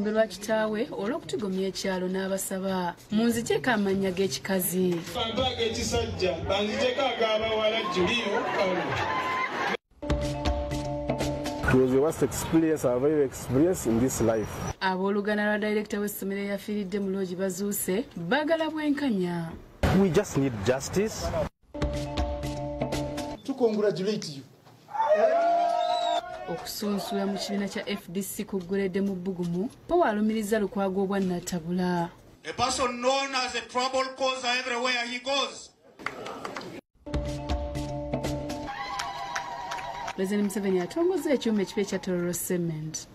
lumbe lwa kitaawe olw'okutigomya ekyalo n'abasaba munzijeko amannya g'ekikazi. Bampa ag'ekisajja, banzijeko ag'abawala Julio Kalo. It was the worst experience I've ever experienced in this life. Abooluganda lwa dayirekita w'essomero eyafiiridde mu loogi bazuuse baagala bwenkanya. We just need justice. To congratulate you. Okusunsula mu kibiina kya FDC kugguledde mu bbugumu, Paul alumiriza Lukwago obwannatabula. A person known as a trouble causer everywhere he goes. President Museveni atongozza ekyuma ekipya ekya Tororo Cement.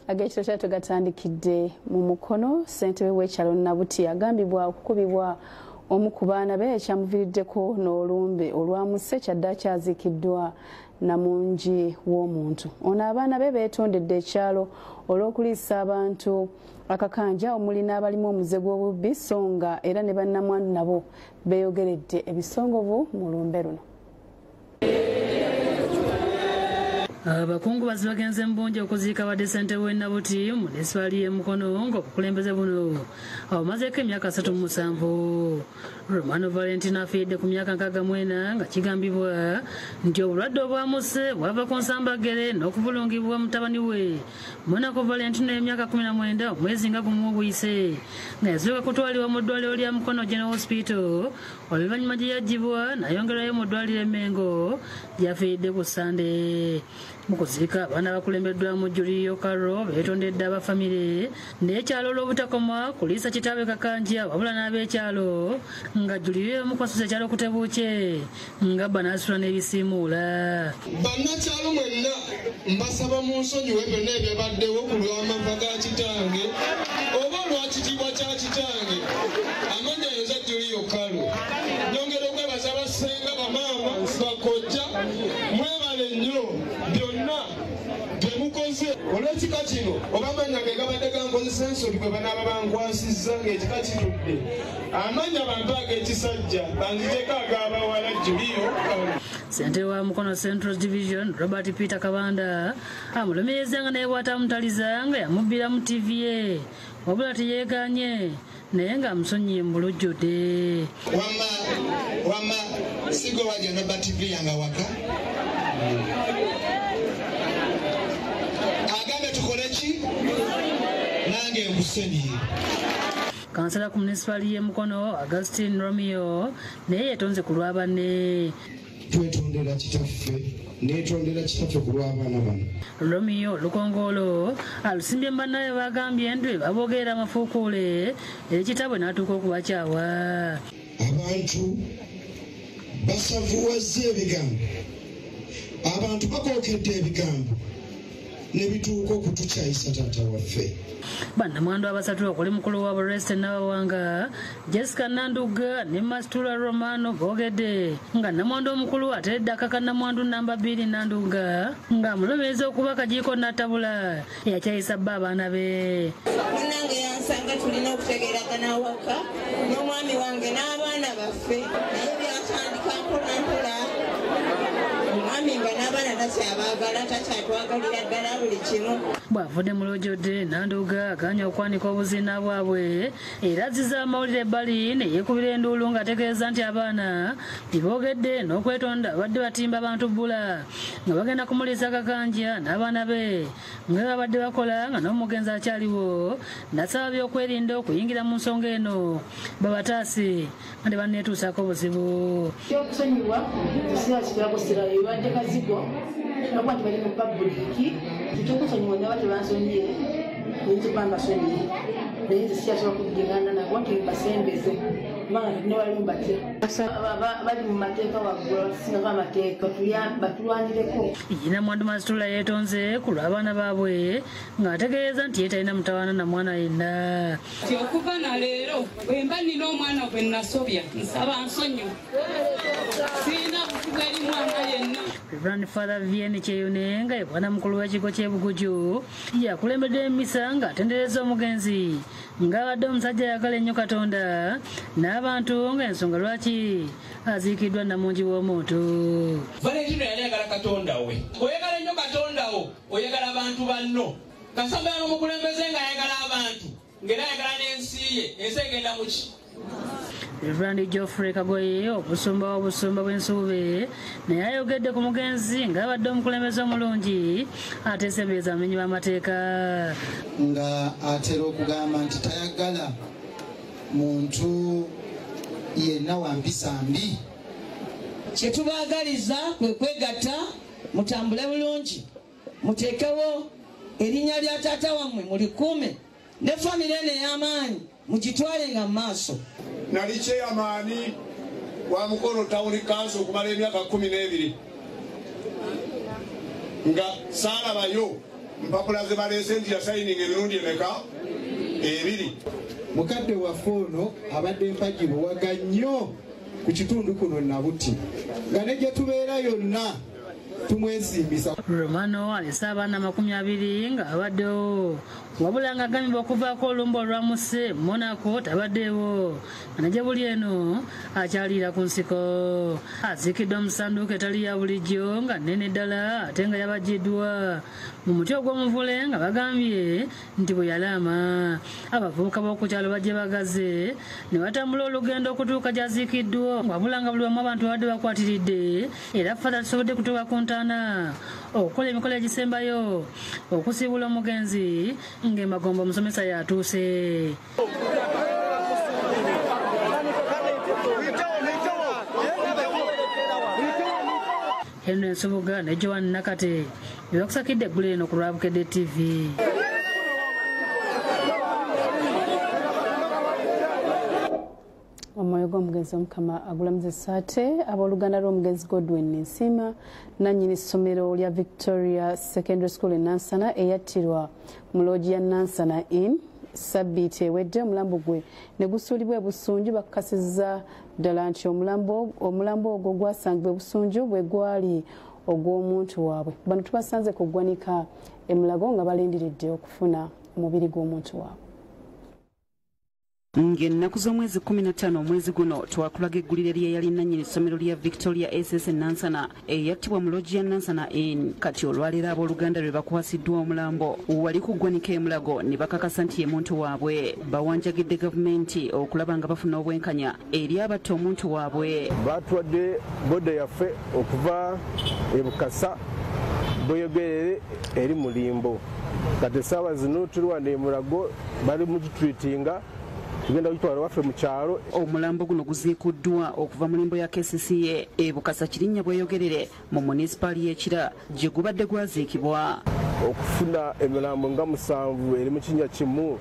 Ag'ekiro kyatto gatandikidde mu Mukono, ssentebe w'ekyalo Nabuti agambibwa okukubibwa omu ku baana be ekyamuviiriddeko n'olumbe olwamuse kyaddaaki aziikiddwa namungi w'omuntu. Ono abaana be beetondedde ekyalo olw'okuliisa abantu akakanja omuli n'abalimu omuze gw'obubbi, so nga era ne bannamwandu nabo beeyogeredde ebisongovu mu lumbe luno. Abakungubazi bagenze mu bungi okuziika badde ssentebe w'e Nabuti mu munisipaali y'e Mukono ng'obukulembeze buno abumazeeko emyaka 37. Romano Valentino afiiridde ku myaka 64 nga kigambibwa nti obulwadde obwamuse bwava ku nsambaggere n'okubulungibwa mutabani we Monaco Valentino emyaka 19 omwezi nga gumu oguyise, nga yasooka kutwalibwa mu ddwaliro lya Mukono General Hospital, oluvannyuma gye yaggyibwa n'ayongerwayo mu ddwaliro e Mengo gy'afiiridde ku Ssande. Mu kuziika abaana bakulembeddwamu Julio Karo beetondedde abafamire n'ekyalo olw'obutakoma kuliisa kitaabwe Kakanja wabula n'ab'ekyalo nga Julio omu kwasusa ekyalo kutebuukye nga bba n'asula n'ebisiimuula. Bannakyalo mwenna mbasaba mu nsonyiwe byonna ebyabaddewo ku lw'amava ga kitange oba olw'ekitiibwa kya kitange. Amannya nze Julio Karo. Nyongera okwebaza abassenga, bamaama, bakojja, mwebale nnyo byonna byemukoze olw'ekika kino oba amannya ge gabadde gankozesa ensobi bwe banaaba bankwasizza ng'ekika kitudde. Amannya bampa ag'ekisajja, banzijeko ag'abawala Julio Karo. Ssentebe wa Mukono Central Division Robert Peter Kabanda amulumiriza nga naye bw'atamutaliza nga yamubbira mu TV ye, wabula teyeegaanye naye ng'amusonyiye mu lujjudde. Wamma wamma sigo wajja nobba TV yange awaka. Agambe tukole ki? Nange nkusonyiye. Kansala ku munisipaali y'e Mukono Augustine Romeo naye yeetonze ku lwa banne. Twetondera kitaffe, neetondera kitaffe ku lw'abaana bano. Romeo Lukongolo alusimbye bannaye bagambye nti baboogera amafuukuule eri kitaabwe n'atuuka okubakyawa. Abantu basavuwazza ebigambo, abantu bakookedde ebigambo ne bituuka okutukyayisa taata waffe. Bannamwandu abasatu okuli mukulu wa Boreste Nabawanga Jessica Nanduga ne Mastura Romano boogedde nga namwandu omukulu ateredde akaka namwandu namba 2 Nanduga ng'amulumiriza okuba kajiiko n'attabula eyakyayisa bba abaana be. Munnange yansanga tulina okutegeeragana awaka n'omwami wange n'abaana baffe, naye byatandika mpola mpola. Omwami nga n'abaana takyabaagala, takyatwagalira ddala buli kimu. Bw'avudde mu lujjudde Nanduga agaanye okwanika obuziina bwabwe era azizza amawulire ebbali ne yeekubira enduulu ng'ategeeza nti abaana teboogedde n'okwetonda babadde batimba abantu bbula nga bagenda kumuliisa Kakanja n'abaana be nga babadde bakola nga n'omugenzi akyaliwo, n'asaba byokwerinda okuyingira mu nsonga eno babataase nga tebanneetuusaako buzibu. Ekyokusonyiwa kiseera kitwakusira ebibadde kazigo n'okuba nti bali mu pabuliiki, ekyokusonyiwa naba tebansonyiye nayinza okuba mbasonyiye, naye nze sikyasobola kuddingana nabo nti mbasembeze kubanga ne waliwo mbatya. Bali mu mateeka waggulu, abasingako amateeka batulwanireko. Namwandu Masitula yeetonze ku lw'abaana baabwe ng'ategeeza nti ye talina mutawaana na mwana yenna. Nti okuva na leero bwe mba nnina omwana gwe nasobya nsaba nsonyiwe, sirina buzibu eri mwana yenna. Reverend Father Vianney Kyeyune nga ye bwana mukulu w'ekigo ky'e Buguju yakulembedde emisa ng'atendereza omugenzi ng'abadde omusajja ayagala ennyo Katonda n'abantu ng'ensonga lwaki aziikiddwa namungi w'omuntu. Valentino yali ayagala Katonda we. Oyagala nnyo Katonda wo, oyagala abantu banno. Kasamba n'omukulembeze ng'ayagala ye ensi egenda muki. Reverend Geoffrey Kagoye omusumba w'obusumba bw'ensuube naye ayogedde ku mugenzi ng'abadde omukulembeze omulungi ate esembereza abamenyi b'amateeka. Nga atera okugamba nti tayagala muntu yenna wa mpisa mbi. Kye tubaagaliza kwe kwegatta, mutambule bulungi, muteekewo erinnya lya taata wammwe mulikuume, ne famire eno ey'amaanyi mugitwalenga mu maaso. Nali chairman wa Mukono Town Council okumala emyaka 12 nga saalabayo mpapula ze baleese nti yasayininga emirundi emeka 2. Mukadde waffe ono abadde mpagi buwaga nnyo ku kitundu kuno Nabuti, nga ne gye tubeera yonna tumwesiimisa. Romano alese abaana 20 nga abaddewo, wabula nga agambibwa okuvaako olumbe olwamuse Monaco tabaddewo, nga ne gye buli eno akyaliira ku nsiko. Aziikiddwa mu ssanduuko etali ya bulijjo nga nnene ddala ate nga yabagiddwa mu muti ogw'omuvule nga bagambye nti bwe yalaama. Abavubuka b'oku kyalo bajje bagaze ne batambula olugendo okutuuka gy'aziikiddwa, wabula nga buli wamu abantu babadde bakwatiridde era Fata tusobodde kutuuka ku ntaana okukola emikolo egisembayo okusiibula omugenzi ng'emagombe omusomesa yatuuse. Henry Nsubuga ne Joan Nakate bebakusakidde eggulo eno ku Lwabukedde TV. Omwoyo gw'omugenzi Omukama agulamuza essaate abooluganda lw'omugenzi Godwin Nsiima nannyini ssomero lya Victoria Secondary School e Nansana eyattirwa mu loogi ya Nansana Inn sabbiiti ewedde. Omulambo gwe ne gusuulibwa e Busunju. Bakakasizza ddala nti omulambo ogwo gwasangibwa e Busunju bwe gwali ogw'omuntu waabwe. Bano tubasanze ku ggwanika e Mulago nga balindiridde okufuna omubiri gw'omuntu waabwe. Ng'ennaku z'omwezi 15 omwezi guno twakulaga eggulire ly'eyali nannyini ssomero lya Victoria SS Nansana eyattibwa mu loogi ya Nansana Inn. Kati olwaleero abooluganda lwe bakwasiddwa omulambo wali ku ggwanika e Mulago ne bakakasa nti ye muntu waabwe. Bawanjagidde gavumenti okulaba nga bafuna obwenkanya eri abatta omuntu waabwe. Baatuwadde bode yaffe okuva e Bukasa Bweyogerere eri Mulimbo. Kati essaawa zino tuli wano e Mulago bali mu gitreatinga, tugenda kugitwala waffe mu kyalo. Omulambo guno guziikuddwa okuva mu limbo ya KCCA e Bukasa Kirinnya Bweyogerere mu munisipaali y'e Kira gye gubadde gwaziikibwa. Okufuna emirambo nga 7 eri mu kinnya kimu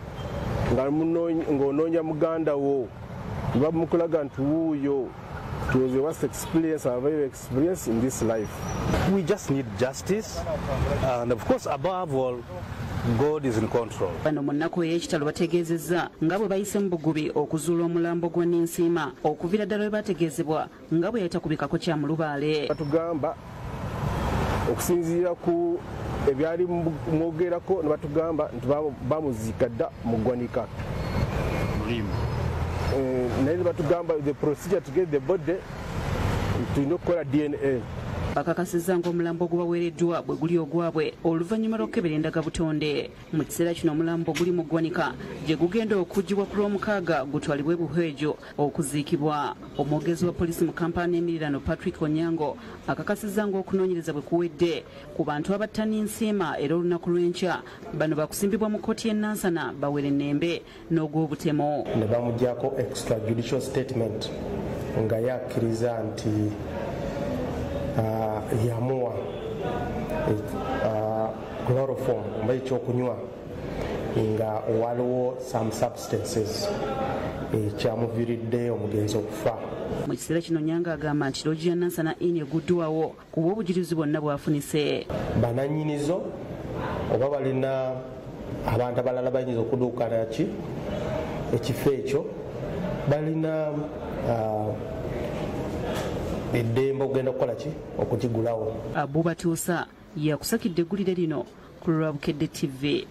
ng'onoonya muganda wo bamukulaga nti wuuyo. It was the worst experience I've ever experienced in this life. We just need justice, and of course, above all, God is in control. Bano mu nnaku ey'ekitalo bategeezezza nga bwe bayise mu bugubi okuzuula omulambo gwa Ninsiima okuviira ddala lwe bategeezebwa nga bwe yatakubikako kya mulubaale. Batugamba okusinziira ku ebyali mwogerako ne batugamba nti bamuziika dda mu ggwanika. Naye ne batugamba the procedure to get the body tulina okukola DNA. Bakakasizza ng'omulambo ogubaweereddwa bwe guli ogwabwe oluvannyuma lw'okukebera endagabutonde. Mu kiseera kino omulambo guli mu ggwanika gye gugenda okuggyibwa ku Lwomukaaga gutwalibwe Buhwejo okuziikibwa. Omwogezi wa poliisi mu Kampala n'emirirano Patrick Onyango akakasizza ng'okunoonyereza bwe kuwedde ku bantu abatta Ninsiima era olunaku lw'enkya bano bakusimbibwa mu kkooti y'e Nansana bawere ennembe n'ogw'obutemo. Ne bamuggyako extrajudicial statement nga yakkiriza nti yamuwa chloroform oba ekyokunywa nga waliwo some substances ekyamuviiridde omugenzi okufa. Mu kiseera kino Nyanga agamba nti loogi ya Nansana Inn eguddwawo kuba obujulizi bwonna bwafunise. Banannyinizo oba balina abantu abalala bayinza okuduukana ki ekifo ekyo balina eddembe okugenda okukola ki okugigulawo. Abubatuusa yakusakidde eggulire lino ku Lwabukedde TV.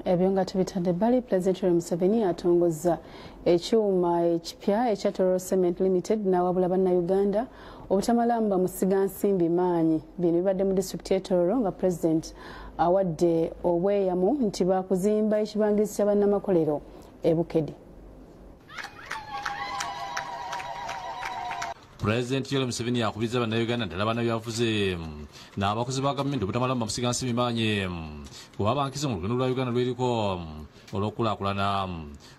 Ebyo nga tubitadde ebbali, Pulezidenti Yoweri Museveni atongozza ekyuma ekipya ekya Tororo Cement Limited n'awabula bannayuganda obutamalamba musigansimbi maanyi. Bino bibadde mu disitulikiti y'e Tororo nga Pulezidenti awadde obweyamu nti baakuzimba ekibangirizi kya bannamakolero e Bukedi. President Yoweri Museveni akubiriza bannayuganda ddala bannabyabufuzi n'abakozi ba gavumenti obutamala mu bamusigansimbi maanyi kuba bankizo mu lugendo lwa Uganda lweriko olw'okukulaakulana.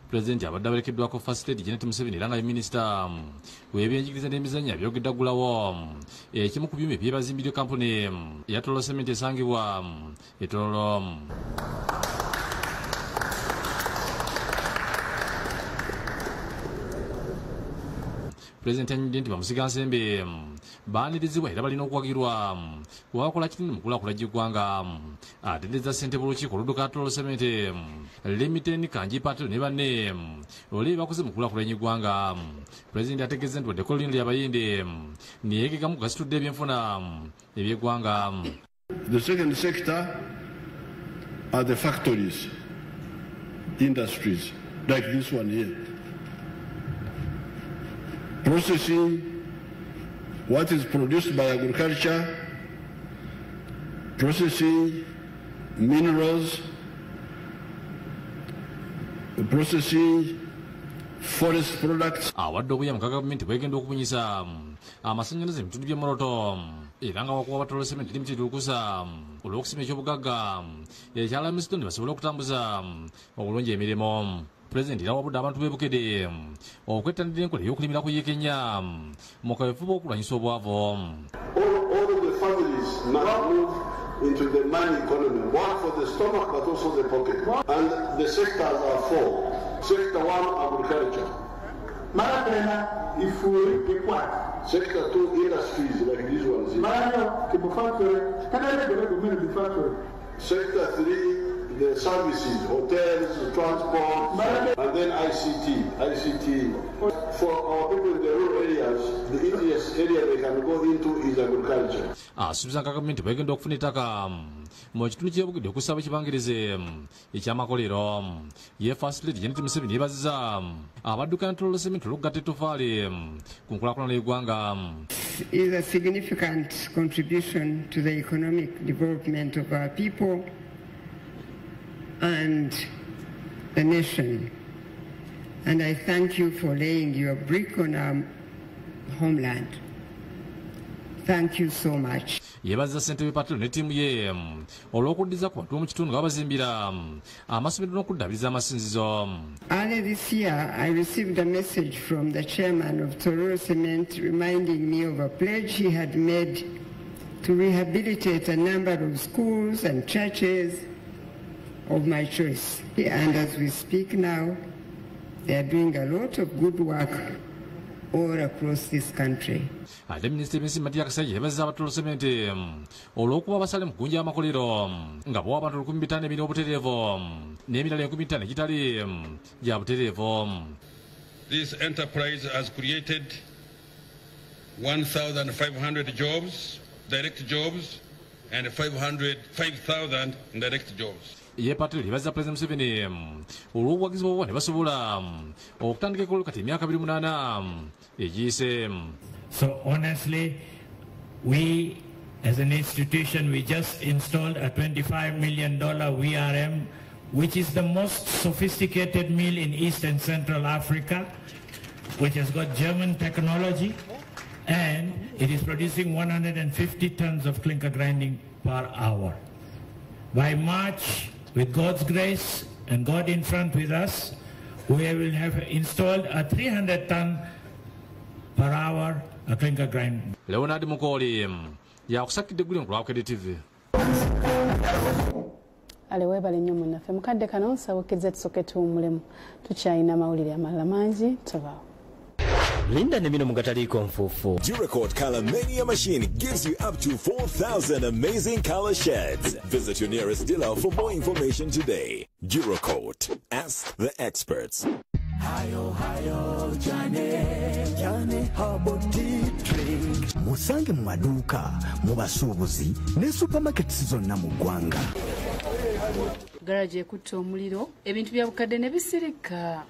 Pulezidenti abadde awerekeddwako First Lady Janet Museveni era nga ye minisita w'ebyenjigiriza n'emizannyo abyogedde aggulawo ekimu ku byuma ebyebazimbiddwa kampuni eya Tororo Cement esangibwa e Tororo. Pulezidenti annyonnyodde nti bamusigansimbi baanirizibwa era balina okuwagirwa kuba bakola kinene mu kukulaakulanya eggwanga. Atenderezza ssentebe w'olukiiko oludduka Tororo Cement Limited Kanji Patel ne banne olw'ebyo bakoze mu kukulaakulanya eggwanga. Pulezidenti ategeezezza nti wadde ekkolero lino ly'Abayindi naye ge gamu ku gasitudde ebyenfuna eby'eggwanga. The second sector are the factories, industries, like this one here. Processing what is produced by agriculture, processing minerals, processing forest products. Awadde obuyambi ka gavumenti bwegenda okubunyisa amasannyalaze mu bitundu by'e Moroto era nga wakuwa Tororo Cement Limited olukusa olw'okusima ekyobugagga ekya limestone basobole okutambuza obulungi emirimu. Pulezidenti era wabudde abantu b'e Bukedi okwettanira enkola ey'okulimira ku yiika ennya mu kaweefube okulwanyisa obwavu. All of the families must move into the money economy, work for the stomach but also the pocket. And the sectors are four. Sector 1, agriculture. Sector 2, industries like these ones here. Sector 3, the services, hotels, transport, and then ICT. For our people in the rural areas, the easiest area they can go into is agriculture. Asuubiza nga gavumenti bwegenda okufuna ettaka mu kitundu ky'e Bukedi okusaba ekibangirize eky'amakolero. Ye First Lady Janet Museveni yeebazizza abaddukanya Tororo Cement olw'okugatta ettofaali ku nkulaakulana y'eggwanga. Is a significant contribution to the economic development of our people and the nation. And I thank you for laying your brick on our homeland. Thank you so much. Yeebazizza ssentebe Patel ne ttiimu ye olw'okuddiza ku bantu b'omu kitundu nga babazimbira amasomero n'okuddaabiriza amasinzizo. Earlier this year, I received a message from the chairman of Tororo Cement reminding me of a pledge he had made to rehabilitate a number of schools and churches of my choice. And as we speak now, they are doing a lot of good work all across this country. Ate minisita w'ebyensimbi Matia Kasaija yeebazizza aba Tororo Cement olw'okuba abasale mu kugunja amakolero nga bawa abantu 5,000 emirimu obutereevu n'emirala 5,000 egitali gya butereevu. This enterprise has created 1,500 jobs, direct jobs, and 5,000 indirect jobs. Ye Patel yeebazizza Pulezidenti Museveni olw'obuwagizi bw'obuwa ne basobola okutandika ekkolero kati emyaka 28 egiyise. So honestly, we as an institution, we just installed a $25 million VRM, which is the most sophisticated mill in East and Central Africa, which has got German technology, and it is producing 150 tons of clinker grinding per hour. By March, with God's grace and God in front with us, we will have installed a 300 ton per hour a clinker grind. Leonard Mukoli yakusakidde guli ku Bukedde TV. Ale weebale nnyo munnaffe. Mukadde kano nsaba okkirize tusooke tuwummulemu, tukyalina amawulire amalala mangi, tobaawo. Linda ne bino mugataliiko nfuufu. Duracoat Color Mania machine gives you up to 4,000 amazing color shades. Visit your nearest dealer for more information today. Duracoat. Ask the experts. Hayo, hayo, Jane, Jane Herbal Tea Drink. Musange mu maduuka, mu basuubuzi ne supermarkets zonna mu ggwanga. Garage ekutte omuliro, ebintu bya bukadde ne bisirika.